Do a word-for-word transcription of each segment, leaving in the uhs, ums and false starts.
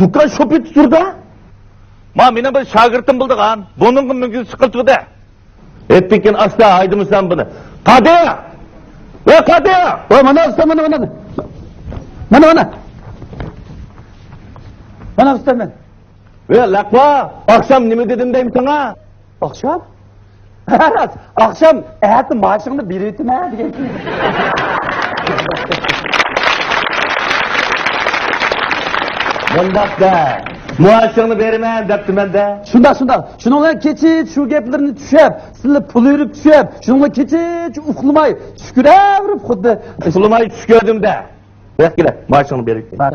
دۇكان شوپى تۇردا. ما مېنىڭ بىر شاگىرتىم بولىدىغان، بۇنىڭغا مۈڭگۈز چىقىرتىۋىدە. ئېتتىكىن ئاستا ھايدىمىسام بۇنى. قادىر! ۋە قادىر! ۋە مانا ئۇستا، مانا، مانا. مانا، مانا. مانا ئۇستا مەن. ۋە لەقۋا، ئاخشام نېمە دېدىم دەيمەن ساڭا؟ ئاخشام؟ راست، ئاخشام ئەتە مائاشىڭنى بېرىۋېتىمەن دېگەن. مۇنداق دە، مائاشىڭنى بېرىمەن دەپتىمەن دە. شۇنداق، شۇنداق. شۇنىڭ بىلەن كېچىچە شۇ گەپلىرىنى چۈشەپ، سىلى پۇل بېرىپ چۈشەپ، شۇنىڭ بىلەن كېچىچە ئۇخلىماي، چۈشكۈرەۋېرىپ خۇددى. ئۇخلىماي چۈش كۆردۈم دە. بۇياققا كېلە، مائاشىڭنى بېرىپ. بار.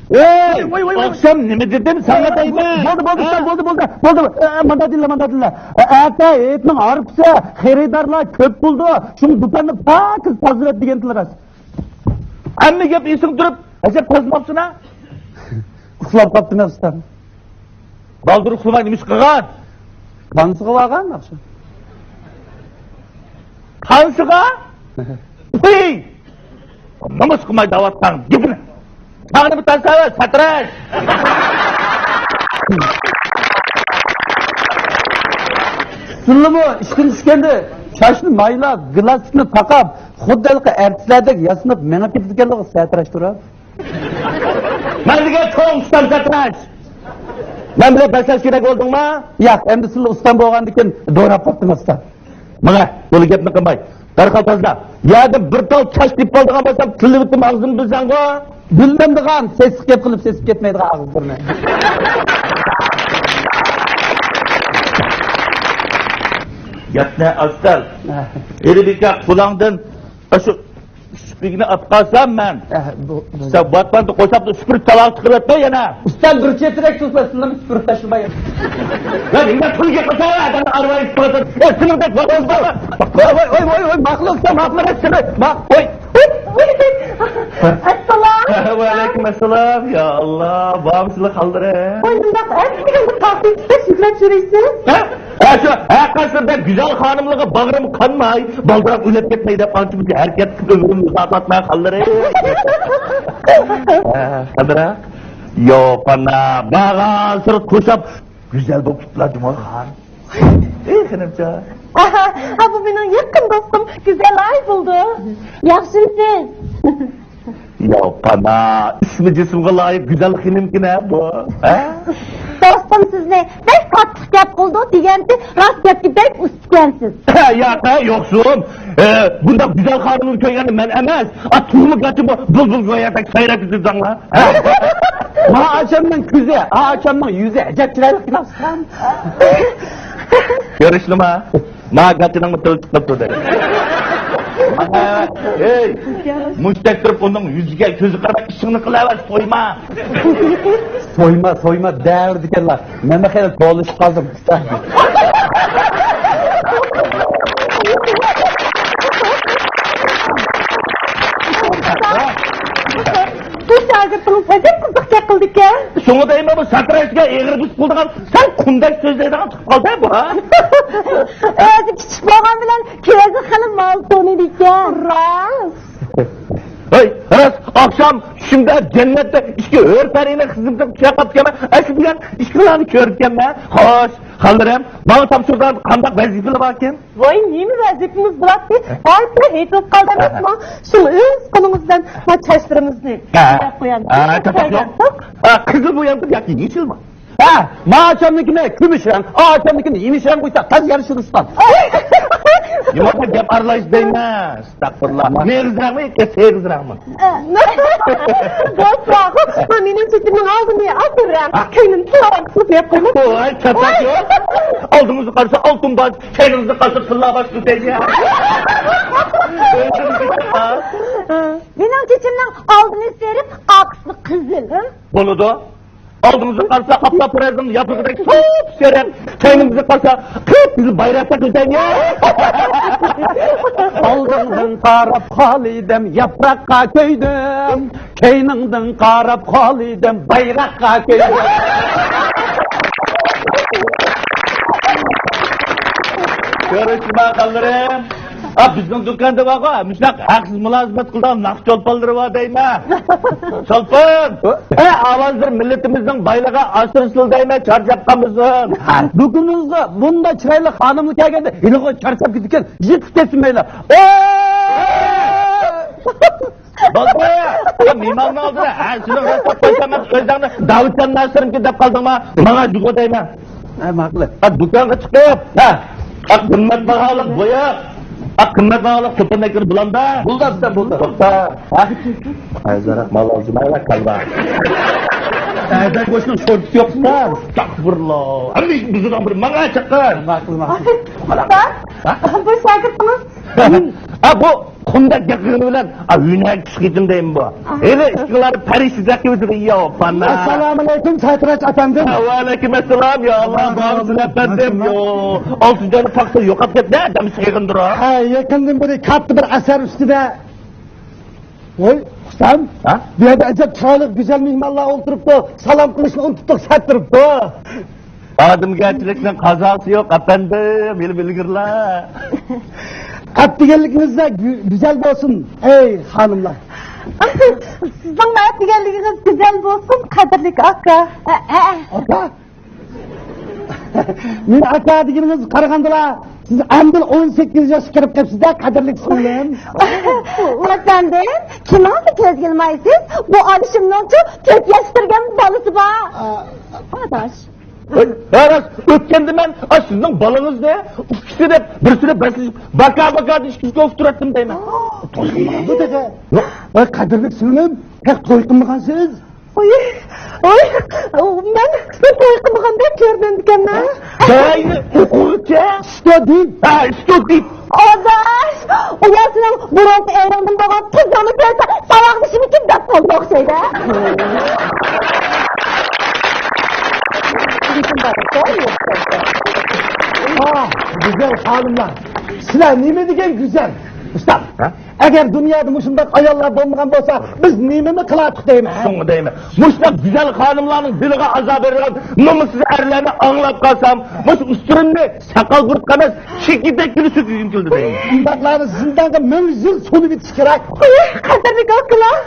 ۋوي، ۋوي، ۋوي، ۋوي. ئاخشام نېمە دېدىم ساڭا دەيمەن؟ بولدى، بولدى، ھە؟ ئۇستا، بولدى، بولدى، بولدى. ئە، ئە، مانداق دېيىلە، مانداق دېيىلە. ئە، ئەتە ھېيتنىڭ ھارپىسى، خېرىدارلار كۆپ بولىدۇ. شۇڭا دۇكاننى پاكىز تازىلاپ دېگەنتىلە راست. ھەممە گەپ ئېسىڭ تۇرۇپ، ئەجەب تازىماپسىنا؟ ئۇخلاپ قاپتىمەن ئۇستا. بالدۇر ئۇخلىماي نېمە ئىش قىلغان؟ تانسىغا بارغان ئاخشام. تانسىغا؟ پۇي! نومۇس قىلماي دەۋاتقان گېپىنى. تاڭنى بىر تانسا بەر، ساتىراش! سىلىمۇ ئىشتىن چۈشكەندە چاچنى مايلاپ، گىلاستىكنى تاقاپ، خۇددى ھېلىقى ئەرتىسلەردەك ياسىنىپ مېڭىپ كېتىدىكەنلىغۇ ساتىراش تۇرۇپ. مەن دېگەن چوڭ ئۇستام ساتىراش. مەن بىلەن بەسلەش كېرەك بولدۇڭما؟ ياق، ئەمدى سىلى ئۇستام بولغاندىكىن دوراپ قاپتىمەن ئۇستا. ماڭە، تولا گەپنى قىلماي. دەرھال تازىلا. يەردىن بىر تال چاچ تېپىپ ئالىدىغان بولسام، تىللىۋېتىم ئاغزىمنى بىلسەڭغۇ. بىلمەمدىغان، سېسىق گەپ قىلىپ سېسىپ كەتمەيدىغان ئاغزىلىرىنى. گەپنى ئاز قىل. ھېلى بىكار قۇلاڭدىن ئاشۇ سۈپۈرگىنى ئاپ قالسام مەن. ئەھ، بۇ، بۇ. سەن ۋاتماندا قوشاپلا سۈپۈرۈپ تالاق چىقىرىۋەتمە يەنە. ئۇستا بىر چېتىرەك تۇرسا سىلىنى سۈپۈرۈپ تاشلىماي. ۋە نېمە پۇل گەپ قىلسا ئادەمنى ئارىۋايىپ قىلىۋاتىدۇ. ئەي، سىلىڭ دەپ ۋاتماندا. ۋاي، ۋاي، ۋاي، ۋاي، ماقۇل ئۇستا، ماقۇل ئەمەس سىلى. ما-، ۋاي. ئەسسالام. ۋەئەلەيكۇم ئەسسالام. يا ئاللا، بارمۇ سىلى خاللىرى؟ ۋاي، مۇنداق ئەتىگەندە تاختىنى تىكەپ يۈكلەپ يۈرىسىز. ھە؟ ھە، شۇ، ھە، قەسىردە گۈزەل خانىملارغا باغرىم قانماي، بالدۇراپ ئۆلۈپ كەتمەي دەپ ئانچە-مۇنچە ھەرىكەت قىلىپ ئۆمرۈمنى ئۇزارتىۋاتىمەن خاللىرى. ھە، خاللىرى. يو پانا، بارغانسېرى قوشاپ گۈزەل بولۇپ كېتىپلا جۇمۇ خان. ئېي، خېنىمجان. ئاھا، ھا، بۇ مېنىڭ يېقىن دوستۇم گۈزەل ئاي بولدى. ياخشىمۇسىز؟ يا پانا، ئىسمى جىسمىغا لايىق گۈزەل خېنىمكىنە بۇ، ھە؟ دوستۇم سىزنى بەك تاتلىق گەپ قىلىدۇ دېگەنتى، راست گەپكە بەك ئۇستىكەنسىز. ياق، يوقسۇن. ئە، بۇنداق گۈزەل خانىمنى كۆرگەندە مەن ئەمەس، ئا، تۇغما گاچىمۇ بۇلبۇل گويادەك سايراپ كېتىدۇ دەڭلار. ما ئاچامنىڭ كۆزى، ئا ئاچامنىڭ يۈزى ئەجەب چىرايلىق كېلىپسىز. كۆرۈشتىما؟ ما گاچىنىڭمۇ تىلى چىقىپ تۇردى. ئەي، مۇشتەك تۇرۇپ ئۇنىڭ يۈزىگە كۆزى قارىماي ئىشىڭنى قىلىۋەر، سويما. سويما، سويما دەۋېرىدىكەنلا. مەنمۇ خېلى كولىشىپ قالدىم. بۇ شاگىرتىڭىز ئەجەب قىزىق گەپ قىلىدىكەن. شۇڭا دەيمەن، بۇ ساتىراشكە ئېغىر بېسىپ قىلىدىغان، سەل قۇمدەك سۆزلەيدىغان چىقىپ قالدى بۇ، ھە؟ ئۆزى كىچىك بولغان بىلەن كۆزى خېلى مال تونۇيدىكەن. راست. ھەي، راست، ئاخشام چۈشۈمدە جەننەتتە ئىككى ھۆر پەرىنىڭ خىزمىتىگە چۈشۈپ قاپتىكەنمەن. ئەشۇ دېگەن ئىككىلارنى كۆرۈپتىكەنمەن. خوش، خانلىرىم، ماڭا تاپشۇرىدىغان قانداق ۋەزىپىلەر باركەن؟ ۋاي، نېمە ۋەزىپىمىز بولاتتى؟ ئايتما ھېيت بولۇپ قالدى ئەمەسمۇ؟ شۇڭا ئۆز قولىڭىز بىلەن ما چاچلىرىمىزنى ھە. بوياپ قويامسىز؟ ھە، چاتاق يوق. ھە، قىزىل بويامسىز ياكى يېشىلمۇ؟ ھە، ما ئاچامنىڭكىنى كۈمۈش رەڭ، ئا ئاچامنىڭكىنى يېمىش رەڭ قويساق تازا يارىشىدۇ ئۇستام. نېمە گەپ ئارىلاش دەيمەن؟ ئەستەغپۇرۇللا. مېغىزراقمۇ ياكى سېغىزراقمۇ؟ دوستلار، مېنىڭ چېچىمنىڭ ئالدىنى ئاسىرىڭ، كەينىنى تۇرۇپ قىلىپ قويماڭ. ۋاي، چاتاق يوق. ئالدىڭىزغا قارىسا ئالتۇن باش، كەينىڭىزگە قارىسا تىللا باش دېسەيدى. مېنىڭ چېچىمنىڭ ئالدىنى سېرىق، ئارقىسىنى قىزىل. بولىدۇ. ئالدىڭىزغا قارىسا ئاپتاپپەرەسنىڭ ياپرىقىدەك سوپسېرىق، كەينىڭىزگە قارىسا قىپقىزىل بايراقتەك گۈلدەيدۇ. ئالدىڭدىن قاراپ خالىدەم ياپراققا كۆيدۈم، كەينىڭدىن قاراپ خالىدەم بايراققا كۆيدۈم. كۆرۈشمە خانلىرىم. ئا، بىزنىڭ دۇكاندا بارغۇ، مۇشۇنداق ھەقسىز مۇلازىمەت قىلىدىغان ناخشا چولپانلىرى بار دەيمەن. چولپان! ئە، ئاۋازلىرى مىللىتىمىزنىڭ بايلىقى، ئاشۇرسىلا دەيمەن، چارچاپ قالمىسۇن. دۇكىنىڭىزغا بۇنداق چىرايلىق خانىملار كەلگەندە، ھېلىغۇ چارچاپ كېتىدىكەن، يىقىپ كەتسۇن مەيلى. ئوي! بولدى! يا، مېھماننىڭ ئالدىدا، ھە، سېنىڭ راست دەپ قويسام، ئۆزۈڭنى داۋۇتجان ناسىرىمكى دەپ قالدىڭما؟ ماڭا جۇغۇ دەيمەن. ھە، ماقۇل. ھە، دۇكانغا چىقىپ، ھە، ئا، قىممەت باھالىق بوياق، ئا، قىممەت باھالىق سوپۇندەكلىرى بۇلامدا. بولدى، ئاپسان، بولدى. توختا. ھە؟ ھازىراق مال ئالجىمايلا، كاللا. ئەزەل گۆشنىڭ شورپىسى يوقمۇ؟ ئەستەغپۇرۇللا. ئەمدى بىزنىڭ بىر ماڭا چاققان. ماقۇل، ماقۇل. ئۇستا، ھە؟ بۇ شاگىرتىڭىز. ھە، بۇ قۇمدەك گەپ قىلغىنى بىلەن، ئا، ھۈنەر كۈچلۈكتىم دەيمەن بۇ. ئاھ. ھېلى ئىككىڭلار پەرىشتىدەك كېۋىسىدە يا پانا. ئەسسالامۇئەلەيكۇم، سەرتاراش ئەپەندىم. ۋەئەلەيكۇم ئەسسالام، يا ئاللا، بارمۇسىز ئەپەندىم، يو. ئالتۇن جانى پاختا يوقاپ كەتتى، دەم سېغىندۇرا. ھە، يېقىندىن بېرى كاتتا بىر ئەسەر ئۈستىدە. ۋوي، ئۇستام، ھە؟ بۇ يەردە ئەجەب چىرايلىق، گۈزەل مېھمانلار ئولتۇرۇپتۇ، سالام قىلىشنى ئۇنتۇپتۇق، سەت تۇرۇپتۇ. ئادەمگەرچىلىكنىڭ قازاسى يوق، ئەپەندىم، ھېلى بىلگۈرلەر. ئەپ دېگەنلىكىڭىز گۈ-، گۈزەل بولسۇن، ئەي خانىملار. سىزنىڭ ئەپ دېگەنلىكىڭىز گۈزەل بولسۇن، قەدىرلىك ئاكا. ئاكا؟ مېنى ئاكا دېگىنىڭىز قارىغاندىلا، سىز ئاندىن ئون سەككىز ياشقا كىرىپ قېپسىز-دە، قەدىرلىك سىڭلىم. ئەپەندىم، كىمىڭىزنى كۆزگە ئىلمايسىز؟ بۇ ئادىشىمنىڭچۇ تۆت ياشقا كىرگەن بالىسى بار. ئا-، ئاداش. ھەي، ھە، راست، ئۆتكەندە مەن، ئا، سىزنىڭ بالىڭىزنى ئۇكىسى دەپ بىر سۈرە بەسلىشىپ، باكا-باكا دېيىشكە ئۇچراپ تۇراتتىم دەيمەن. توي قىلمىغاندۇ تېخى. يوق. ۋاي، قەدىرلىك سىڭلىم، تېخى توي قىلمىغانسىز. ئوي، ئوي، مەن توي قىلمىغاندەك كۆرۈنەمدىكەنمەن. داينى ئوقۇغۇچە. ستۇدېنت. ھە، ستۇدېنت. ئاداش، ئۇ يەر سېنىڭ بۇرۇنقى ئېرىڭدىن بولغان قىزىڭنى كۆرسە، ساۋاقدىشىمىكىن دەپ قالدى ئوخشايدۇ. ئاھ، گۈزەل خانىملار. سىلەر نېمە دېگەن گۈزەل. ئۇستا، ھە؟ ئەگەر دۇنيادا مۇشۇنداق ئاياللار بولمىغان بولسا، بىز نېمىنى قىلاتتۇق دەيمەن، ھە؟ شۇڭا دەيمەن. مۇشۇنداق گۈزەل خانىملارنىڭ دىلىغا ئازار بېرىدىغان نومۇسسىز ئەرلەرنى ئاڭلاپ قالسام، مۇشۇ ئۈستۈنۈمنى ساقال بۇرۇتقا ئەمەس، چېكىدەككىلا سۈرتكۈزگۈم كېلىدۇ دەيمەن. ئۇنداقلارنى زىندانغا مىڭ يىل سولىۋېتىش كېرەك. قەدىرلىك ئاكىلار،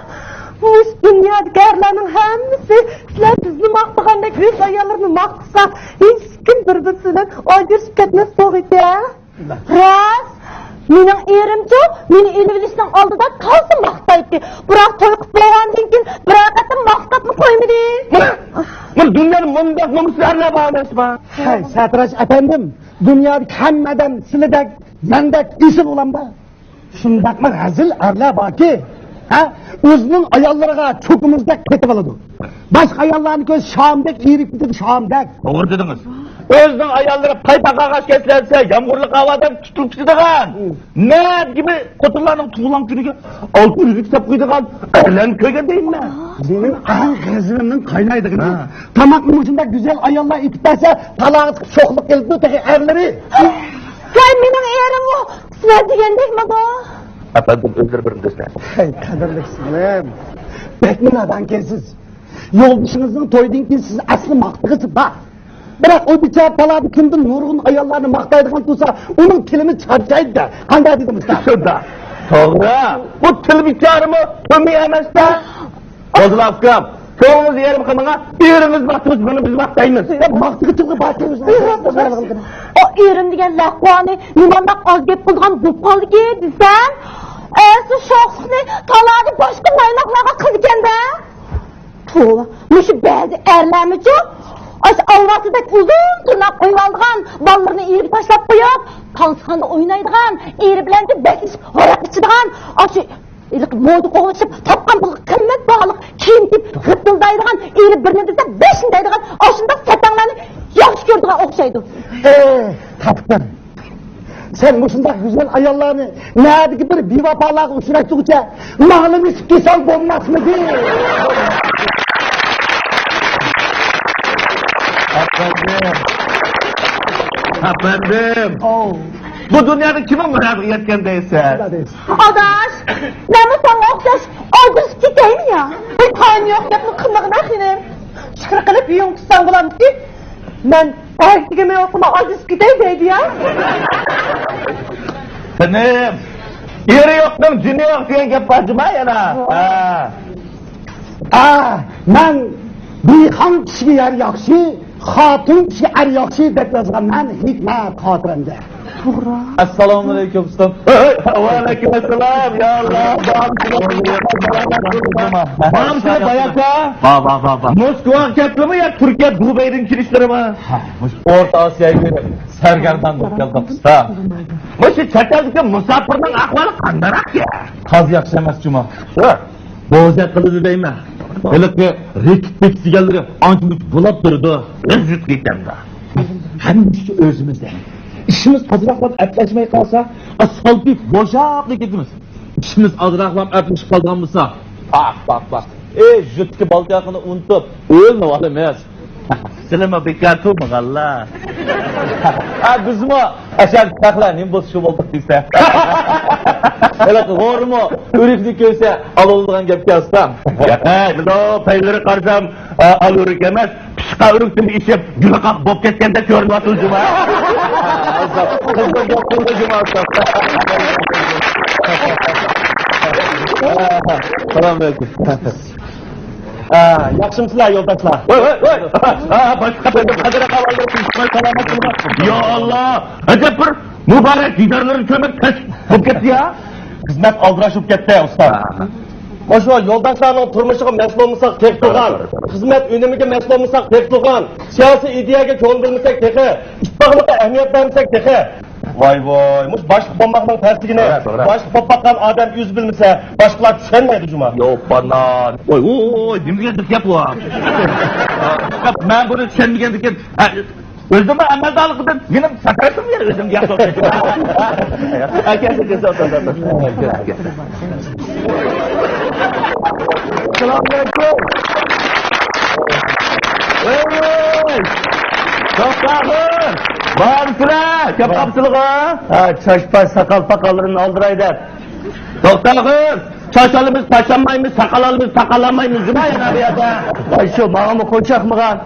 مۇشۇ دۇنيادىكى ئەرلەرنىڭ ھەممىسى سىلەر بىزنى ماختىغاندەك ئۆز ئاياللىرىنى ماختىسا، ھېچكىم بىر-بىرسى بىلەن ئاجرىشىپ كەتمەس بولغىيتى. راست. مېنىڭ ئېرىمچۇ، مېنى ئېلىۋېلىشنىڭ ئالدىدا تازا ماختايتتى. بىراق توي قىلىپ بولغاندىن كېيىن بىرەر قېتىم ماختاپمۇ قويمىدى. مانا، مانا دۇنيادا مۇنداق نومۇسسىز ئەرلەر بار ئەمەسمۇ؟ ھەي، سەرتاراش ئەپەندىم، دۇنيادىكى ھەممە ئادەم سىلىدەك، مەندەك ئېسىل ئۇلام بار. شۇنداقمۇ رەزىل ئەرلەر باركى، ھە؟ ئۆزىنىڭ ئاياللىرىغا چوكىمىزدەك قېتىۋالىدۇ. باشقا ئاياللارنى كۆرسە شامدەك ئېرىپ كېتىدۇ، شامدەك. توغرا دېدىڭىز. ئۆزىنىڭ ئاياللىرى پاي پاقاغا كەسلەنسە، يامغۇرلۇق ھاۋادا تۇتۇلۇپ كېتىدىغان. ھىم. نەدىكى بىر خوتۇنلارنىڭ تۇغۇلغان كۈنىگە ئالتۇن ئۈزۈك ساپ قويىدىغان ئەرلەرنى كۆرگەن دەيمەن. مېنىڭ ئەڭ غەزىپىمنىڭ قاينايدىغىنى، ھە، تاماقنى مۇشۇنداق گۈزەل ئاياللار ئېتىپ بەرسە، تالاغا چىقىپ شوخلۇق قىلىدۇ تېخى ئەرلىرى. ۋاي، مېنىڭ ئېرىممۇ سىلەر دېگەندەكمىدۇ؟ ئەپەندىم، ئۆزلىرى بىر دېسە. ھەي، قەدىرلىك سىڭلىم، بەكمۇ نادانكەنسىز. يولدىشىڭىزنىڭ تويىدىن كېيىن سىزنى ئەسلى ماختىغۇسى بار. بىراق ئۇ بىچارە تالادا كۈندە نۇرغۇن ئاياللارنى ماختايدىغان تۇرسا، ئۇنىڭ تىلىمۇ چارچايدۇ-دە. قانداق دېدىم ئۇستا؟ شۇنداق. توغرا. بۇ تىل بىچارىمۇ تۆمۈر ئەمەس-دە. بولدىلا ئۇكام. كۆڭلىڭىز يېرىم قىلمىغان، ئېرىڭىز ماختىغۇچە بۇنى بىز ماختايمىز. ماختىغۇچىلىقى بار. ئۇ ئېرىم دېگەن لەقۋانى نېمانداق ئاز گەپ قىلىدىغان بولۇپ قالدىكى دېسەم، ئەسلى شوخلۇقنى تالادا باشقا نايماقلارغا قىلىدىكەن-دە. توۋا، مۇشۇ بەزى ئەرلەرمۇچۇ، ئاشۇ ئالۋاستىدەك ئۇزۇن تىرناق قويۇۋالىدىغان، بالىلىرىنى ئېرىگە تاشلاپ قويۇپ، تانسىخانىدا ئوينايدىغان، ئېرى بىلەن بەسلىشىپ ھاراق ئىچىدىغان، ئاشۇ ھېلىقى مودا قوغلىشىپ تاپقان پۇلغا قىممەت باھالىق كىيىم كىيىپ غىپپىلدايدىغان، ئېرى بىرنى دېسە بەشنى دەيدىغان ئاشۇنداق سەتەڭلەرنى ياخشى كۆرىدىغان ئوخشايدۇ. ئېھ، تاپتىم. سەن مۇشۇنداق گۈزەل ئاياللارنى نەدىكى بىر بىۋاپالارغا ئۇچراشتۇرغۇچە ماڭىلا نېسىپ قىلساڭ بولماسمىدى؟ ئەپەندىم. ئەپەندىم. ئاۋۇ. بۇ دۇنيادا كىمنىڭ مۇرادىغا يەتكەن دەيسەن؟ ئاداش، مەنمۇ ساڭا ئوخشاش ئاجرىشىپ كېتەيمۇ يا؟ بىر تايىنى يوق گەپنى قىلمىغىن خېنىم. شۈكۈر قىلىپ ئۆيۈڭ تۇتساڭ بولامدىكى. مەن ئەركىگىمۇ يوقىما ئاجرىشىپ كېتەي دەيدۇ يا. خېنىم، ئېرى يوقنىڭ جېنى يوق دېگەن گەپ بار جۇما يەنە. ھە. ئا، مەن دېھقان كىشىگە يەر ياخشى، خوتۇن كىشىگە ئەر ياخشى دەپ يازغان مەن ھېكمەت خاتىرەمدە. ئەسسالامۇ ئەلەيكۇم ئۇستام. ۋەئەلەيكۇم ئەسسالام. يا ئاللا. بامسىلە باياقا. با با با با. موسكۋاغا كەپتىمۇ يا تۈركىيە دۇبەيدىن كېلىشلىرىمۇ؟ ھە، مۇشۇ ئورتا ئاسىياغا كۆرۈپ سەرگەردان بولۇپ كەلدۇق ئۇستا. مۇشۇ چەت ئەلدىكى مۇساپىرنىڭ ئەھۋالى قانداقراق يا؟ تازا ياخشى ئەمەس جۇما. بوزەك قىلىدۇ دەيمەن. ھېلىقى رېكېت بېكىتىدىغانلىرى ئانچە-مۇنچە بۇلاپ تۇرىدۇ. بىز يۇتقا يېتەمدۇ؟ ھەممە ئىش ئۆزىمىزدە. ئىشىمىز ئازراقلا ئەپلەشمەي قالسا، ئاسفالتنى بوشاپلا كېتىمىز. ئىشىمىز ئازراقلا ئەپلىشىپ قالغان بولسا، پاق، پاق، پاق. ئەي، يۇرتتىكى بالا-چاقىنى ئۇنتۇپ، ئۆيلىنىۋالىمىز. سىلىمۇ بىكار تۇرمىغانلا. ھە، بىزمۇ ئەشەدە چاقلار نېمە بولسا شۇ بولدۇق دېسە. ھېلىقى غورىمۇ ئۆرۈكنى كۆرسە ئالىدىغان گەپكەن ئۇستام. ياقەي، بۇ پەيلىرى قارىسام، ئا، ئال ئۆرۈك ئەمەس، پىشقان ئۆرۈكتىن ئېشىپ، گۈلى قاق بولۇپ كەتكەندەك كۆرۈنۈۋاتىدۇ جۇما. قىزىق گەپ قىلدى جۇما ئۇستام. سالام ئەلەيكۇم. ھە، ياخشىمۇسىلەر يولداشلار؟ ۋاي، ۋاي، ۋاي. ھە، باشقا بىر قەدىر قالدى. يا ئاللا، ئەجەب بىر مۇبارەك دىدارلىرىنى كۆرمەك تەس بولۇپ كەتتى يا. خىزمەت ئالدىراش بولۇپ كەتتى ئۇستا. مۇشۇ يولداشلارنىڭ تۇرمۇشىغا مەسئۇل بولمىساق تېخى تۇرغان، خىزمەت ئۈنۈمىگە مەسئۇل بولمىساق تېخى تۇرغان، سىياسىي ئىدىيەگە كۆڭۈل بۆلمىسەك تېخى، ئىتتىپاقلىققا ئەھمىيەت بەرمىسەك تېخى. ۋاي ۋاي، مۇشۇ باشلىق بولماقنىڭ تەسلىكىنى، توغرا، توغرا، باشلىق بولۇپ باققان ئادەم ئۆزى بىلمىسە، باشقىلار چۈشەنمەيدۇ جۇما. يوق، بانا. ۋاي ۋاي، نېمە دېگەندەك گەپ بۇ؟ مەن بۇنى چۈشەنمىگەندىكىن، ئۆزۈممۇ ئەمەلدارلىقىدىن يەنە ساكراشتىم يەنە ئۆزۈمگە گەپ سوقۇپ. ئاكا، ئاكا، ئاكا، ئاكا. ئەسسالامۇ ئەلەيكۇم. ۋەي! توختاغۇر! بارمسىلەر؟ كەپ قاپسىلىغۇ؟ ھە، چاچ-پاچ، ساقال-پاقاللىرىنى ئالدىراي دەپ. توختاغۇر! چاچ ئالىمىز، پاچ ئالمايمىز، ساقال ئالىمىز، پاقال ئالمايمىز، جۇما يەنە بۇ يەردە. ۋاي شۇ، ماڭىمۇ قوچاقمىغان.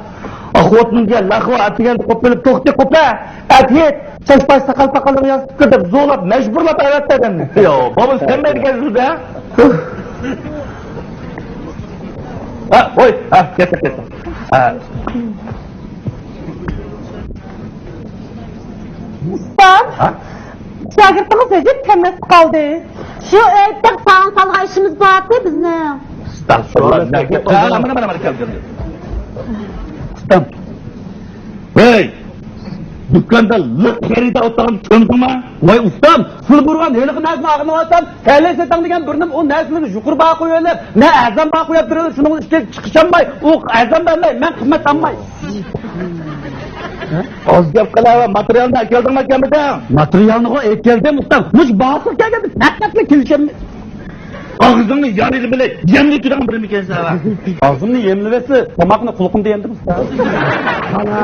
ئا، خوتۇن دېگەن لەقۋا ئەتىگەندە قوپۇپ قېلىپ، توختى قوپە! ئەتىيىت! چاچ-پاچ، ساقال-پاقاللىرىنى ياسىتىپ كىر دەپ زورلاپ، مەجبۇرلاپ ئەۋەتتى ئادەمنى. يو، بابا، سەن مەن دېگەن سۆزدە. ھە، ھوي، ھە، كەتتى، كەتتى. ھە. ئۇستام، ھە؟ شاگىرتىڭىز ھۆججەت كەلمەستە قالدى. شۇ ئۆيدە ساڭا قالغان ئىشىمىز بارتى بىزنىڭ. ئەستەغپۇرۇللا، نەگە؟ ھە، مانا، مانا، مانا كەلدى. ئۇستام. ھەي! دۇكاندا لىق خېرىدار ئولتۇرغاننى كۆردۈڭما؟ ۋاي ئۇستام، سىلى بۇرغان ھېلىقى نەرسىنى ئاغزىنى ئاچسام، تەلەي سېتىڭ دېگەن بىرنېمە ئۇ نەرسىلەرنى يۇقىرى باھا قويۇۋېلىپ، مەن ئەرزان باھا قويۇپ بېرىۋېلىپ، شۇنىڭ ئۈستىگە چىقىش ئالماي، ئۇ ئەرزان بەرمەي، مەن قىممەت ئالماي. ئاز گەپ قىلە، ماتېرىيالنى ئەكەلدىڭمۇ ئەكەلمىدىڭ؟ ماتېرىيالنىغۇ ئەكەلدىم ئۇستام، مۇشۇ باھاسىغا كەلگەندە پەقەتلا كېلىشەلمەي. ئاغزىڭنى يارىدى بىلەي، يەملىك تۇرغان بىر مىكەنسەن. ئاغزىمنى يەملىۋەتسە، تاماقنى قۇلىقىمدا يەمدىم ئۇستا. ئانا،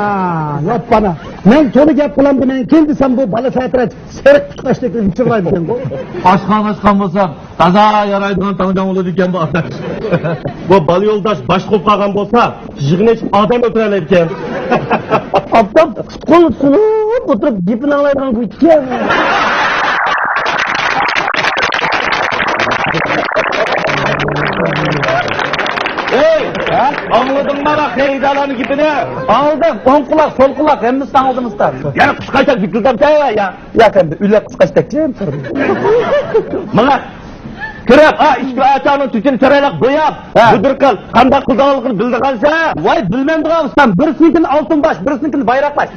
ياپپانا. مەن تولا گەپ قىلامدىمەنكىن دېسەم، بۇ بالا ساتىراچ سېرىق قۇشقاچتەك ئىنچىرلايدىكەنغۇ. ئاشقان ئاشقان بولسام، تازا يارايدىغان تاڭجاڭ بولىدىكەن بۇ ئاداش. بۇ بالا يولداش باشقا بولۇپ قالغان بولسا، يىغىنى ئېچىپ ئادەم ئۆلتۈرەلەيدىكەن. ئاپتاپ پۇت-قول سۇنۇپ ئولتۇرۇپ گېپىنى ئاڭلايدىغان بۇ ئىكەن. ھەي، ھە؟ ئاڭلىدىڭمۇ خېرىدارلارنىڭ گېپىنى؟ ئاڭلىدىم. ئوڭ قۇلاق، سول قۇلاق، ھەممىسىنى ئاڭلىدىم ئۇستا. يەنە قۇشقاچتەك دۈكۈلدەپ يا. ياق، ئەمدى ئۆلەك قۇشقاچتەك جىم تۇردۇم. ماڭا كىرىپ، ئا، ئىككى ئاچاڭنىڭ تۈكىنى چىرايلىق بوياپ، ھە، بۇدرۇقال قانداق قىلىدىغانلىقىنى بىلىدىغانسەن؟ ۋاي، بىلمەمدىغان ئۇستام، بىرسىنىڭكىنى ئالتۇن باش، بىرسىنىڭكىنى بايراق باش.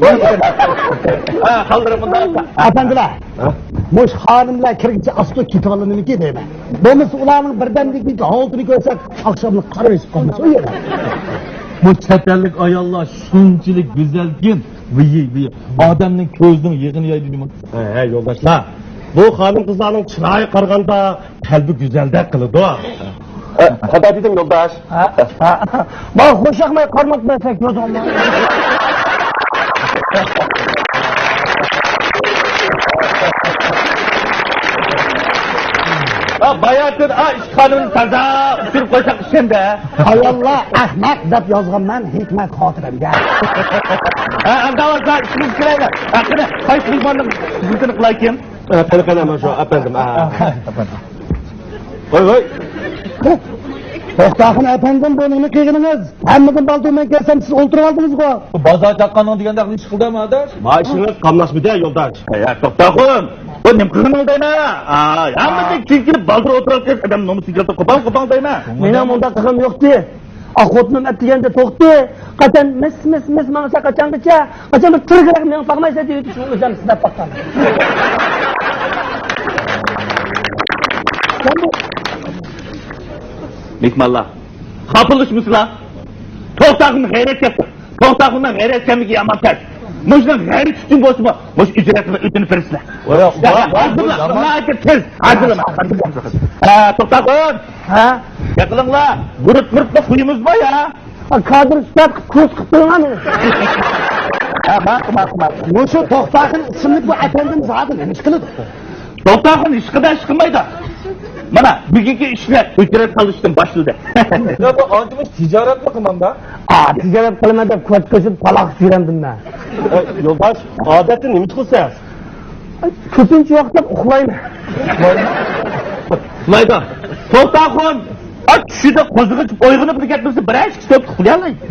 ھە، قالدۇرۇپ مۇنداق. ئەپەندىلەر، مۇشۇ خانىملار كىرگىچە ئاستا كېتىۋالىدىمىكى دەيمەن. بولمىسا ئۇلارنىڭ بىردەمدىكى ھالىتىنى كۆرسەك، ئاخشاملىق قارىيىشىپ قالماس ئۇ يەردە. بۇ چەت ئەللىك ئاياللار شۇنچىلىك گۈزەلكىن، ۋىي، ۋىي. ئادەمنىڭ كۆزىنىڭ يېغىنى يەيدۇ جۇمۇ. ھە، ھە، يولداشلار. بۇ خانىم-قىزلارنىڭ چىرايىغا قارىغاندا قەلبى گۈزەلدەك قىلىدۇ. ھە، خاتا دېدىم، يولداش. ھە، ھە. ماڭا خوش ياقماي قارىماپتىمەن سەن كۆزۈڭنى. ھە، باياتىن، ئا، ئىشخانىنى تازا ئۇچۇرۇپ قويساق ئىشەندە. ئاياللار ئەخمەق دەپ يازغانمەن ھېكمەت خاتىرەمگە. ھە، ئەمدى ئاۋازدا ئىشىمىزگە كىرەيلى. ھە، قېنى، قايسى مېھماننىڭ خىزمىتىنى قىلايكىن؟ ئە، قېنى، قېنى، مانا شۇ ئەپەندىم. ئە. ۋاي، ۋاي. توختاخۇن ئەپەندىم، بۇ نېمە قىلغىنىڭىز؟ ھەممىدىن بالدۇر مەن كەلسەم، سىز ئولتۇرۇۋالدىڭىزغۇ. بۇ بازار چاققاننىڭ دېگەندەك ئىش قىلدىمۇ، ئاداش؟ ما ئىشىڭىز قاملاشمىدى، يولداش. يا، توختاخۇن. بۇ نېمە قىلغىنىڭ دەيمەن؟ ئا، ھەممىدىن كېيىن كېلىپ بالدۇر ئولتۇرۇپ كېلىپ، ئادەم نومۇسىنى كەلتۈرۈپ قوپال، قوپال دەيمەن. مېنىڭ مۇنداق قىلغىنىم يوقتى. ئا، خوتۇنۇم ئەتىگەندە توختى. قاچان مىس، مىس، مىس ماڭسا، قاچانغىچە؟ قاچان بىر تىرگىرەك مېڭىپ باقمايسەن دېيىپ، شۇنى ئۆزۈم سىناپ باققان. مېھمانلار، خاپىلىشمىسىلا. توختاخۇن غەيرەت كەپتۇ. توختاخۇننىڭ غەيرەت كەملىكى يامان تەس. مۇشۇنىڭ غەيرىتى ئۈچۈن بولسىمۇ، مۇشۇ ئۈجرەتىنى ئۆتۈنۈپ بېرىسىلەر. ۋاي، ۋاي، ۋاي، ھازىرلا، يامان. ناھايىتى تېز. ھازىرلا. ئە، توختاخۇن. ھە؟ يېقىلىڭلار. گۇرۇت مۇرۇتلا قويىمىزمۇ يا؟ ھە، كادىر سۈپەت قىلىپ كۇرس قىلىپ بېرىڭلار مېنى. ھە، ماقۇل، ماقۇل، ماقۇل. مۇشۇ توختاخۇن ئىسىملىك بۇ ئەپەندىم زادى نېمە ئىش قىلىدۇ؟ توختاخۇن ھېچقانداق ئىش قىلمايدۇ. مانا، بۈگۈنكى ئىشلار ئۆچرەت قىلىشتىن باشلىدى. يا، بۇ ئانچە مۇشۇ تىجارەتمۇ قىلمامدا؟ ئا، تىجارەت قىلىمەن دەپ كوچا كۆچىدە پالاق سۈرەمدىم مەن. ئە، يولداش، ئادەتتە نېمە ئىش قىلىسەن؟ كۆپىنچە ۋاقىت ئۇخلايمەن. ئۇخلايدۇ. توختاخۇن، ئا، چۈشىدە قوزغىلىپ ئويغىنىپ كەتمىسە، بىرەر ئىككى سائەت ئۇخلىيالايدۇ.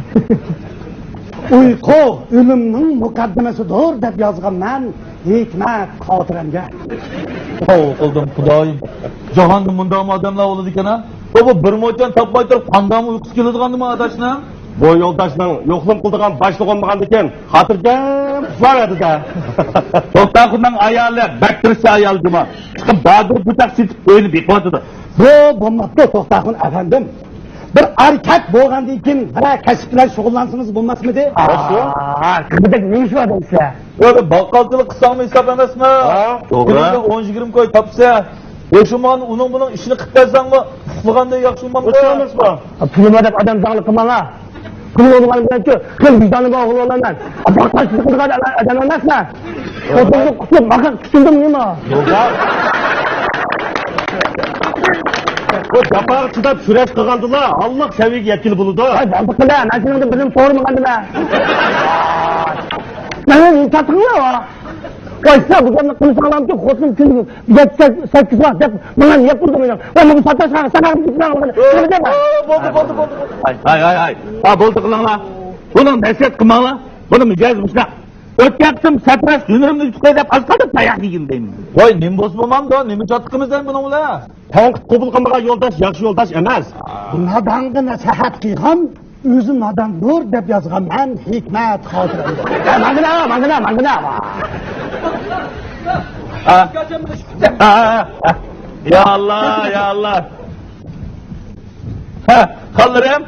ئۇيقۇ ئۆلۈمنىڭ مۇقەددىمىسىدۇر دەپ يازغانمەن ھېكمەت خاتىرەمگە. توۋا قىلدىم خۇدايىم. جاھاندا مۇنداقمۇ ئادەملەر بولىدىكەن ھە؟ بۇ، بۇ بىر موچەن تاپماي تۇرۇپ قانداقمۇ ئۇيقۇسى كېلىدىغاندىمۇ ئاداشنىڭ؟ بۇ يولداشنىڭ يوقلىما قىلىدىغان باشلىقى بولمىغاندىكىن خاتىرجەم ئۇخلاۋەردى-دە. توختاخۇننىڭ ئايالى بەك تىرىشچان ئايال جۇما. چىقىپ بادۇر بۇچاق سېتىپ ئۆينى بېقىۋاتىدۇ. بۇ بولماپتۇ توختاخۇن ئەپەندىم. بىر ئەركەك بولغاندىن كېيىن بىرەر كەسىپ بىلەن شۇغۇللانسىڭىز بولماسمىدى؟ ئا، قىزدەك نېمە ئىش بار دەيسىلەر؟ يا، بىر باققالچىلىق قىلساڭمۇ ھېساب ئەمەسمۇ؟ ھە، توغرا. كۈنىگە ئون يىگىرمە كوي تاپسا، يوشۇرمىغان ئۇنىڭ بۇنىڭ ئىشىنى قىلىپ بەرسەڭمۇ، ئۇخلىغاندەك ياخشى بولمامدۇ؟ ئوخشاش ئەمەسمۇ؟ پۇلۇم بار دەپ ئادەم زاڭلىق قىلماڭلار. پۇل بولغان بىلەنچۇ، خېلى ۋىجدانى بار ئوغۇل بولىمەن. باققالچىلىق قىلىدىغان ئادەم ئەمەسمەن. خوتۇننى قۇتۇپ ماقا كۈتۈندۈم نېمە؟ بۇ جاپاغا چىداپ كۈرەش قىلغاندىلا، ھاللىق سەۋىيەگە يەتكىلى بولىدۇ. ھەي، بولدى قىلە، مەن سېنىڭدىن بىرنېمە سورىمىغاندىمەن. مەن نېمە تارتىڭلار؟ ۋاي، سىلەر بۇ گەپنى قىلساڭلارمۇ، خوتۇنۇم كۈنىگە يەتتە، سەككىز ۋاق دەپ، ماڭا يەپ تۇرىدۇ مېنىڭ. ۋاي، ماڭا ساتاشقا، ساقاق بولدى، بولدى، بولدى. ھاي، ھاي، ھاي، ھاي. ھا، بولدى قىلىڭلار. بۇنىڭ نەسىھەت قىلماڭلار. بۇنىڭ مىجەزى مۇشۇنداق. ئۆتكەن قېتىم سەتراش ھۈنىرىمنى ئۈچ قوي دەپ ئاز قالدىم تاياق يېگىن دەيمەن. ۋاي، نېمە بولسا بولمامدۇ، نېمە چاتىقىمىز دەيمەن بۇنىڭ بىلەن؟ تەنقىد قوبۇل قىلمىغان يولداش ياخشى يولداش ئەمەس. بۇ نادانغا نەسىھەت قىلغان ئۆزى ناداندۇر دەپ يازغان مەن ھېكمەت خاتىرەمدە. ھە، ماڭغىنا، ماڭغىنا، ماڭغىنا. ھە. ھە، ھە، ھە. يا ئاللا، يا ئاللا. ھە، خانلىرىم،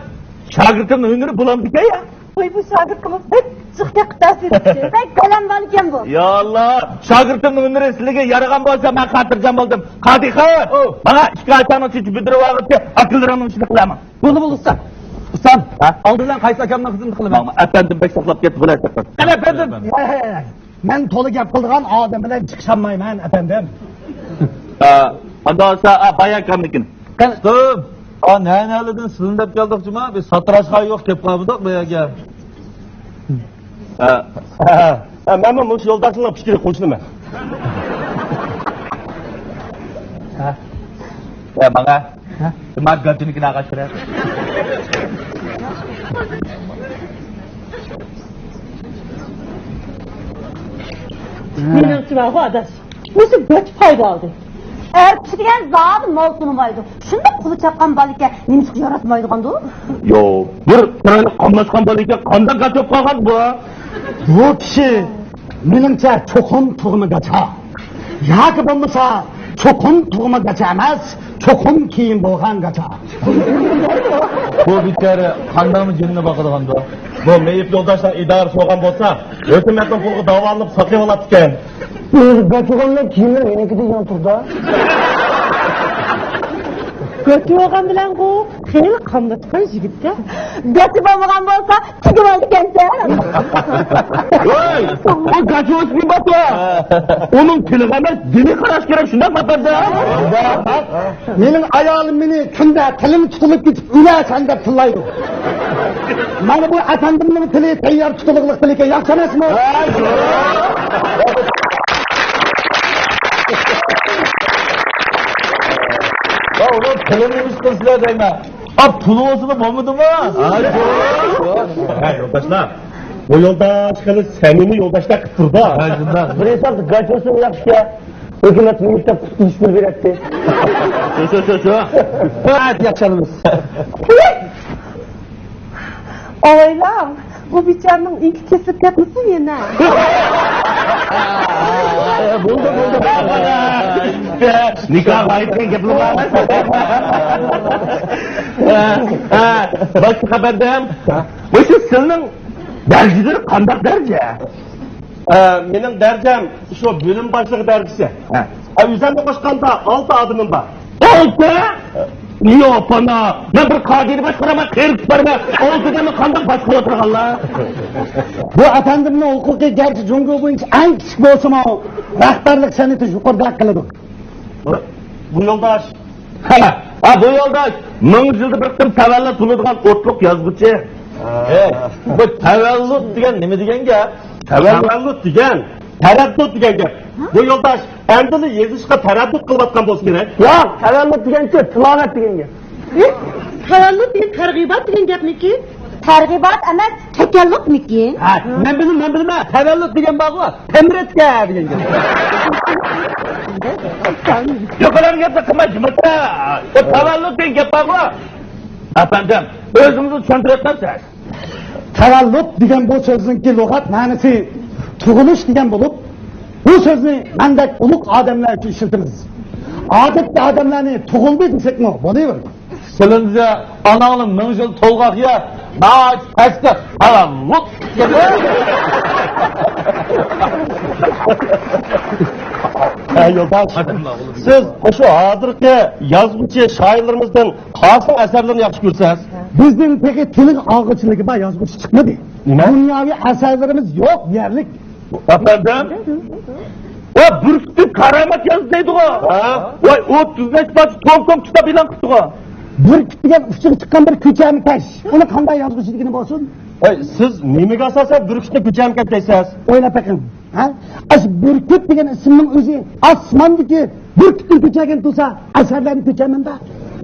شاگىرتىمنىڭ ھۈنىرى بولامدىكەن يا. ۋاي، بۇ شاگىرتىمىز بەك جىق تەققىتاسى، بەك گالان بالىكەن بۇ. يا ئاللا، شاگىرتىمنىڭ ھۈنىرى سىلىگە يارىغان بولسا، مەن خاتىرجەم بولدۇم. قادىخان، ئو، ماڭا ئىككى ئاچاڭنىڭ چېچى بۈدرىۋالغۇچە ئاكىلىرىڭنىڭ ئىشىنى قىلامەن. بولدى، بولدى، ئۇستا. ئۇستام، ھە؟ ئالدى بىلەن قايسى ئاكامنىڭ قىزىنى قىلىمەن؟ ماڭا ئەپەندىم بەك ساقلاپ كەتتى، بۇلار چىققان. قېنى، ئەپەندىم. ھەي، ھەي، ھەي. مەن تولا گەپ قىلىدىغان ئادەم بىلەن چىقىشالمايمەن، ئەپەندىم. ئا، ئانداق بولسا، ئا، بايا ئاكامنىڭكىنى. قېنى. ئا، نە-نەلىدىن سىلىنى دەپ كەلدۇق جۇما، بىز ساتىراشقا يوق كەپ قالمىدۇق بۇ يەرگە. ھە. ھە، مەنمۇ مۇشۇ يولداشنىڭ پىكرىگە قوشۇلىمەن. ھە. ھە، ماڭا. ھە؟ شۇ گاچىنىڭكىنى ئاغاچ بىلەن. مېنىڭچە بارغۇ، ئاداش. مۇشۇ گاچا پايدا ئالدى. ئەر كىشى دېگەن زادى مال تونۇمايدۇ. شۇنداق قولى چاققان بالا ئىكەن، نېمىشقا ياراتمايدىغاندۇ؟ يو، بىر چىرايلىق قاملاشقان بالا ئىكەن، قانداق گاچا بولۇپ قالغان بۇ؟ بۇ كىشى، مېنىڭچە، چوقۇم تۇغما گاچا. ياكى بولمىسا، چوقۇم تۇغما گاچا ئەمەس، چوقۇم كېيىن بولغان گاچا. بۇ بىچارە قانداقمۇ جېنىنى باقىدىغاندۇ؟ بۇ مېيىپ يولداشلار ئىدارىسى بولغان بولسا، ھۆكۈمەتنىڭ پۇلىغا داۋالىنىپ ساقىيىۋالاتتىكەن. ئۆزى گاچىغانلىق كىيىملىرى مېنىڭكىدىن يېڭى تۇرىدۇ. گاچا بولغان بىلەنغۇ خېلى قاملاشقان يىگىتكەن. گاچا بولمىغان بولسا تۈگۈپ ئالىدىكەنسەن. ۋاي، ئۇ گاچا بولسا نېمە بار؟ ئۇنىڭ تىلىغا ئەمەس، دىلىغا قاراش كېرەك، شۇنداق پاتاردا. مېنىڭ ئايالىم مېنى كۈندە تىلىڭ تۇتۇلۇپ كېتىپ ئۆلەرسەن دەپ تىللايدۇ. مانا بۇ ئەپەندىمنىڭ تىلى تەييار تۇتۇلۇقلۇق تىل ئىكەن، ياخشى ئەمەسمۇ؟ ئۇلار پۇلىنى نېمە قىلسىلەر دەيمەن. ئا، پۇلى بولسىلا بولمىدىمۇ؟ ھە، يولداشلار. بۇ يولداش خېلى سەمىمىي يولداشلاردەك قىلىپ تۇرىدۇ. ھە، شۇنداق. بىر ھېسابتا گاچوسىمۇ ياخشىكەن. ھۆكۈمەت مېنى قۇتقۇزۇپ بېرەتتى. شۇ، شۇ، شۇ، شۇ. ھە، ياخشى ئالىمىز. ئاۋايلاڭ، بۇ بىچارىنىڭ ئېڭىكى كېسىلىپ كەتمىسۇن يەنە. بولدى، بولدى. نىكاھ غايىب دېگەن گەپلا بار. ھە، ھە، باشلىق ئەپەندىم، مۇشۇ سىلىنىڭ دەرىجىلىرى قانداق دەرىجە؟ ئە، مېنىڭ دەرىجەم شۇ بۆلۈم باشلىقى دەرىجىسى. ھە. ئە، ئۆزۈمنى قوشقاندا ئالتە ئادىمىم بار. ئالتە؟ ياپانا! مەن بىر كادىرنى باشقۇرىمەن، قېرىپ بارىمەن. ئالتە ئادەمنى قانداق باشقۇرۇۋاتىدىغانلار؟ بۇ ئەپەندىمنىڭ ھوقۇقى گەرچە جۇڭگو بويىچە ئەڭ كىچىك بولسىمۇ، رەھبەرلىك سەنئىتى يۇقىرىدەك قىلىدۇ. بۇ يولداش. ھە، ھە، بۇ يولداش مىڭ يىلدا بىر قېتىم تەۋەللۇت بولىدىغان ئوتلۇق يازغۇچى. ھە. ئەي، بۇ تەۋەللۇت دېگەن نېمە دېگەن گەپ؟ تەۋەللۇت دېگەن، تەرەددۇت دېگەن گەپ. بۇ يولداش ئەمدىلا يېزىشقا تەرەددۇت قىلىۋاتقان بولسا كېرەك. ياق، تەۋەللۇت دېگەنچۇ تىلاۋەت دېگەن گەپ. ئى، تەۋەللۇت دېگەن تەرغىبات دېگەن گەپمىكىن؟ تەرغىبات ئەمەس، تەكەللۇپمىكىن؟ ھە، مەن بىلىمەن، مەن بىلىمەن. تەۋەللۇت دېگەن بارغۇ، تەمرەتكە دېگەن گەپ. يوق، ئۇلارنىڭ گەپنى قىلماي، جىمىرتە. ئۇ تەۋەللۇت دېگەن گەپ بارغۇ. ئەپەندىم، ئۆزىڭىزنى چۈشەندۈرۈۋەتمەمسىز؟ تەۋەللۇت دېگەن بۇ سۆزنىڭكى لۇغەت مەنىسى تۇغۇلۇش دېگەن بولۇپ، بۇ سۆزنى مەندەك ئۇلۇغ ئادەملەر ئۈچۈن ئىشلىتىمىز. ئادەتتە ئادەملەرنى تۇغۇلدى دېسەكمۇ بولۇۋېرىدۇ. سىلىنچە ئاناڭنىڭ مىڭ يىل تولغاق يەر ناھايىتى پەستە تەۋەللۇت. ھە، يولداش، سىز مۇشۇ ھازىرقى يازغۇچى شائىرلىرىمىزدىن قاسىڭ ئەسەرلىرىنى ياخشى كۆرىسىز. بىزنىڭ تېخى تىلىغا ئالغۇچىلىكى بار يازغۇچى چىقمىدى. نېمە؟ دۇنياۋى ئەسەرلىرىمىز يوق، يەرلىك. ئەپەندىم؟ ۋە بۈركۈتنىڭ كارامەت يازدى دەيدىغۇ. ھە؟ ۋاي، ئوتتۇز بەش پارچە توم-توم كىتاب ئېلان قىپتىغۇ. بۈركۈت دېگەن ئۇچىغا چىققان بىر كۆچەرمىكەش. ئۇنى قانداق يازغۇچى دېگىنى بولسۇن؟ ۋاي، سىز نېمىگە ئاساسەن بۈركۈتنى كۆچەرمىكەش دەيسىز؟ ئويلاپ بېقىڭ. ھە؟ ئاشۇ بۈركۈت دېگەن ئىسىمنىڭ ئۆزى ئاسماندىكى بۈركۈتنى كۆچۈرگەن تۇرسا، ئەسەرلەرنى كۆچۈرمەمدۇ؟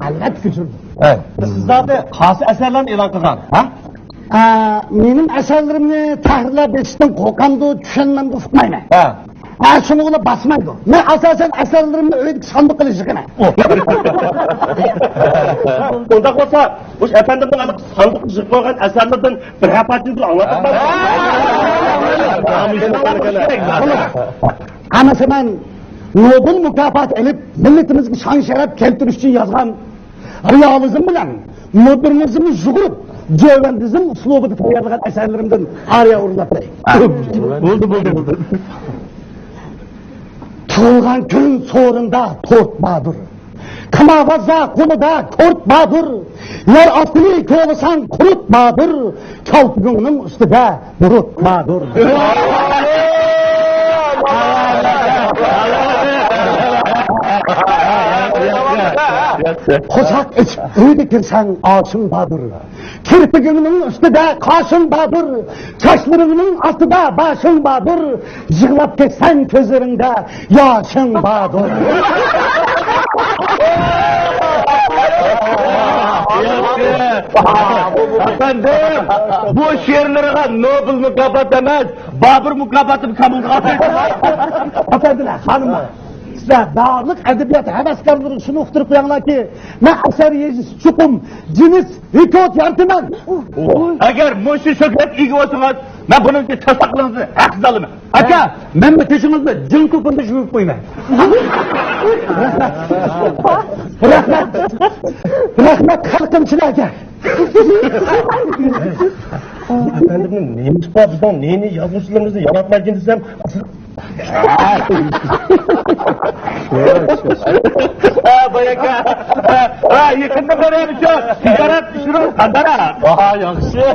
ئەلۋەتتە كۆچۈرىدۇ. ھە، سىز زادى قايسى ئەسەرلەرنى ئېلان قىلغان، ھە؟ ئا، مېنىڭ ئەسەرلىرىمنى تەھرىرلەر بېسىشتىن قورقامدۇ، چۈشەنمەمدۇ، ئۇقمايمەن. ھە. ھە، شۇڭا ئۇلار باسمايدۇ. مەن ئاساسەن ئەسەرلىرىمنى ئۆيدىكى ساندۇققا يىغىمەن. ئۇنداق بولسا، مۇشۇ ئەپەندىمنىڭ ئانا ساندۇققا يىغىپ قويغان ئەسەرلىرىدىن بىرەر پارچىنى بىر ئاڭلاتىپ بەرسەڭ. ئەمەسە مەن نوبېل مۇكاپاتى ئېلىپ، مىللىتىمىزگە شان-شەرەپ كەلتۈرۈش ئۈچۈن يازغان، رېئالىزم بىلەن مودېرنىزمنى يۇغۇرۇپ، جۆۋەندىزم ئۇسلۇبىدا تەييارلىغان ئەسەرلىرىمدىن ئارىيە ئورۇنلاپ بېرەي. بولدى، بولدى، بولدى. تۇغۇلغان كۈن سورۇندا تورت باردۇر. كىماۋازدا قولىدا كورت باردۇر. يەر ئاستىنى كولىساڭ قۇرت باردۇر. كالپۇكۇڭنىڭ ئۈستىدە بۇرۇت باردۇر. قورساق ئېچىپ ئۆيگە كىرسەڭ ئاشىڭ باردۇر. كىرپىكىڭنىڭ ئۈستىدە قاشىڭ باردۇر. چاچلىرىڭنىڭ ئاستىدا باشىڭ باردۇر. يىغلاپ كەتسەڭ كۆزلىرىڭدە ياشىڭ باردۇر. ئەپەندىم، بۇ شېئىرلىرىغا نوبېل مۇكاپاتى ئەمەس، بابۇر مۇكاپاتىمۇ قامالغا ئاتايدۇ. ئەپەندىلەر، خانىملار، سىلەر بارلىق ئەدەبىيات ھەۋەسكارلىرىغا شۇنى ئۇقتۇرۇپ قويۇڭلاركى، مەن ئەسەر يېزىش چوقۇم جىنس ھېكايە يارىتىمەن. ئەگەر مۇشۇ شۆھرەتكە ئىگە بولسىڭىز، مەن بۇنىڭ ئۈچۈن ساقلىقىڭىزنى ھەقسىز ئالىمەن. ئاكا، مەنمۇ چېچىڭىزنى جىڭ توپىنىدا يۇيۇپ قويىمەن. رەھمەت. رەھمەت. رەھمەت خەلقىم سىلەرگە. ئەپەندىم، نېمە ئىش بار؟ بىزنىڭ نى-نى يازغۇچىلىرىمىزنى ياراتمايدىكەن دېسەم، ھە، باياكا. ھە، ھە، يېقىندا بېرەمىز شۇ تىجارەت ئىشلىرىمىز قانداق؟ ھە، ياخشى.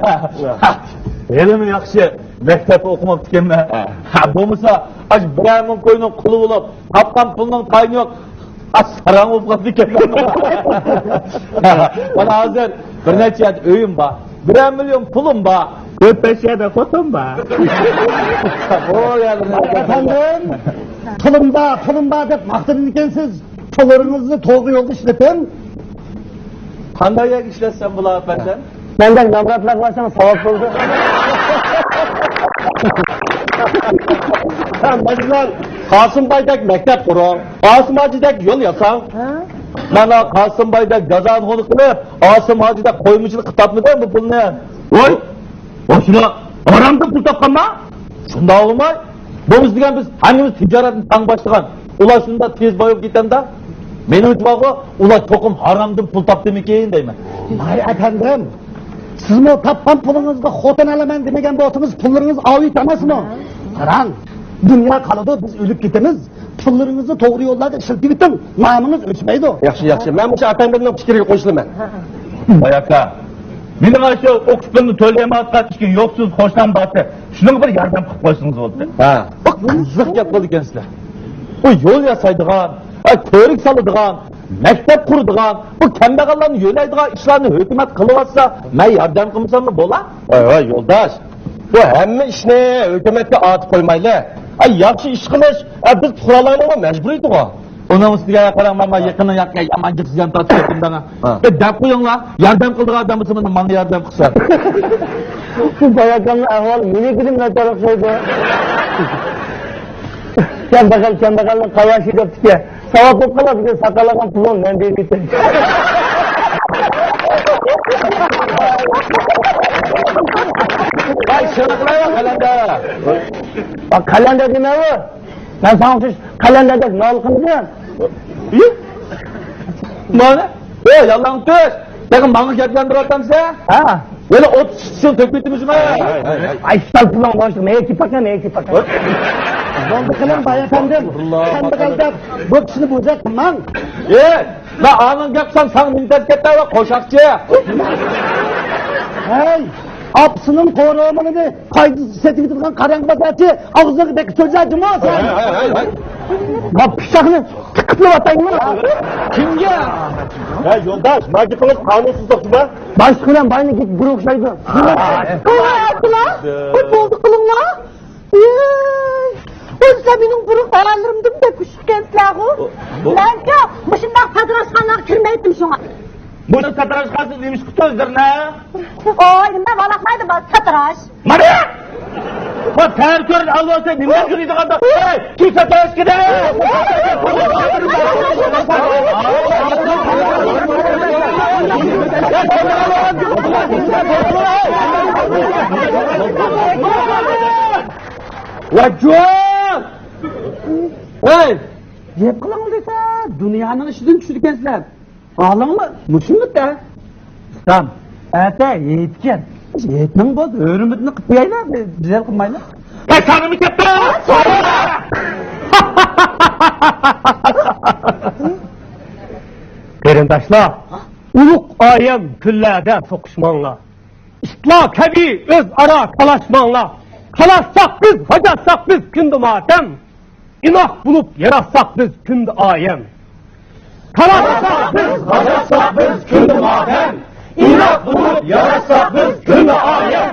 ھېلىمۇ ياخشى. مەكتەپتە ئوقۇماپتىكەنمەن. ھە. ھە، بولمىسا، ئاشۇ بىرەر مىڭ كوينىڭ قۇلى بولۇپ، تاپقان پۇلنىڭ تايىنى يوق. ئاز ساراڭ بولۇپ قاپتىكەن. مانا ھازىر بىر نەچچە يەردە ئۆيۈم بار. بىرەر مىليون پۇلۇم بار. تۆت بەش يەردە خوتۇن بار. ئەپەندىم، پۇلۇم بار، پۇلۇم بار دەپ ماختىنىدىكەنسىز. پۇللىرىڭىزنى توغرا يولدا ئىشلىتىڭ. قانداق يەرگە ئىشلەتسەم بولار، ئەپەندىم؟ مەندەك نامراتلارغا بەرسەڭ ساۋاب بولىدۇ. ھە، مەسىلەن، قاسىم بايدەك مەكتەپ قۇرۇڭ، قاسىم ھاجىدەك يول ياساڭ. ھە؟ مانا قاسىم بايدەك گازانخونا قىلىپ، ئاسىم ھاجىدەك قويمىچىلىق قىلىپ تاپمىدىڭ بۇ پۇلنى. ۋاي! ئاشۇلا ھارامدىن پۇل تاپقانما؟ شۇنداق بولماي. بولمىسا دېگەن بىز ھەممىمىز تىجارەتنى تەڭ باشلىغان. ئۇلار شۇنداق تېز بايىپ كېتەمدە. مېنىڭچە بارغۇ، ئۇلار چوقۇم ھارامدىن پۇل تاپتىمىكىن دەيمەن. ۋاي ئەپەندىم، سىزمۇ تاپقان پۇلىڭىزغا خوتۇن ئالىمەن دېمىگەن بولسىڭىز، پۇللىرىڭىز ئاۋۇت ئەمەسمۇ؟ قاراڭ، دۇنيا قالىدۇ، بىز ئۆلۈپ كېتىمىز. پۇللىرىڭىزنى توغرا يوللاردا ئىشلىتىۋېتىڭ، نامىڭىز ئۆچمەيدۇ. ياخشى، ياخشى. مەن مۇشۇ ئەپەندىمنىڭ پىكرىگە قوشۇلىمەن. باي ئاكا، مېنىڭ ئاشۇ ئوقۇش پۇلىنى تۆلىيەلمەيۋاتقان ئىككى يوقسۇز قوشنام بارتى. شۇنىڭغا بىر ياردەم قىلىپ قويسىڭىز بولدى. ھە. بۇ قىزىق گەپ قىلىدىكەنسىلەر. بۇ يول ياسايدىغان، ھە، كۆۋرۈك سالىدىغان، مەكتەپ قۇرىدىغان، بۇ كەمبەغەللەرنى يۆلەيدىغان ئىشلارنى ھۆكۈمەت قىلىۋاتسا، مەن ياردەم قىلمىساممۇ بولا؟ ۋاي، ۋاي، يولداش، بۇ ھەممە ئىشنى ھۆكۈمەتكە ئارتىپ قويمايلى. ئەي، ياخشى ئىش قىلىش، ئە، بىز پۇقرالارنىڭ مەجبۇرىيىتىغۇ. ئۇنىڭ ئۈستىگە قاراڭ، مانا يېقىندا يامان جىق زىيان تارتىپ كەتتىم دەڭ. ھە. ئە، دەپ قويۇڭلار، ياردەم قىلىدىغان ئادەم بولسا، مانا ماڭا ياردەم قىلسۇن. بۇ باي ئاكامنىڭ ئەھۋالى مېنىڭكىدىن ناچار ئوخشايدۇ. كەمبەغەل كەمبەغەلنىڭ قاياشى دەپتىكەن. ساۋاب بولۇپ قالار، بۈگۈن ساقال ئالغان پۇلۇڭ مەن بېرىۋېتەي. ۋاي، شۇنداق قىلايلى، قەلەندەر. ۋاي، قەلەندەر نېمە ئۇ؟ مەن ساڭا ئوخشاش قەلەندەردەك نالە قىلمىدىم. ئى؟ مانا، ئەي، ياللىڭ تۈش. تېخى ماڭا گەپ ياندۇرۇۋاتامسەن؟ ھە. ۋالا ئوتتۇز ئىككى يىل تۆكۈپ كېتىمىزمۇ؟ ھەي، ھەي، ھەي، ھەي. ئاي، سەل پۇلۇڭ بولۇشلۇق، نېگە كېپەكلەر، نېگە كېپەكلەر؟ بولدى قىلىڭ، باي ئەپەندىم. كەمبەغەلدەك بۇ كىشىنى بوزەك قىلماڭ. ئېي، مەن ئانىڭ گەپ قىلسام ساڭا مىننەت كەتتى ۋە قوشاقچى. ھەي، ئاپىسىنىڭ قورۇمىنى قايدا سېتىۋېتىدىغان قاراڭغۇ بازارچى، ئاغزىغا بەك سۆزلە جۇمۇ سەن. ھەي، ھەي، ھەي، ھەي. ما پىچاقنى تىقىپلا ئاتايمۇ؟ كىمگە؟ ھە، يولداش، ما گېپىڭىز قانۇنسىزلىق جۇما. باشلىق بىلەن باينىڭ گېپى بىر ئوخشايدۇ. ۋاي ئاكىلار، بۇ بولدى قىلىڭلار. ئېي، ئۆزلەر مېنىڭ بۇرۇن خىياللىرىمدىن بەك ئۇششۇقكەنسىلەرغۇ. مەنچۇ مۇشۇنداق ساتىراشخانىغا كىرمەيتتىم شۇڭا. بۇنىڭ ساتىراشخانىسى نېمىش قىپتۇ ئۆزلىرىنى؟ ئوي، نېمە ۋالاقلايدۇ بۇ ساتىراش؟ مانا! بۇ تەر كۆرۈپ ئالۋاستى نېمە يۈرىدىغاندا؟ ئەي، كىم ساتىراش كېدى؟ ۋاجۇ! ھەي! گەپ قىلىڭ دېسە، دۇنيانىڭ ئىشىدىن چۈشىدىكەنسىلەر. ھالىڭمۇ مۇشۇمۇ دە؟ ئۇستام، ئەتە ھېيتكەن. ھېيتنىڭ بولدى، ھۆرمىتىنى قىلىپ قويايلى، جېدەل قىلمايلى. ھەي، سانىمۇ كەتتى! قېرىنداشلار، ئۇلۇغ ئايەم كۈنلەردە سوقۇشماڭلار. ئىتلار كەبى ئۆزئارا تالاشماڭلار. تالاشساق بىز، ھاجاتساق بىز كۈندە ماتەم. ئىناق بولۇپ ياراتساق بىز كۈندە ئايەم. تالاشساق بىز، ھاجاتساق بىز كۈندە ماتەم. ئىناق بولۇپ ياراتساق بىز كۈندە ئايەم.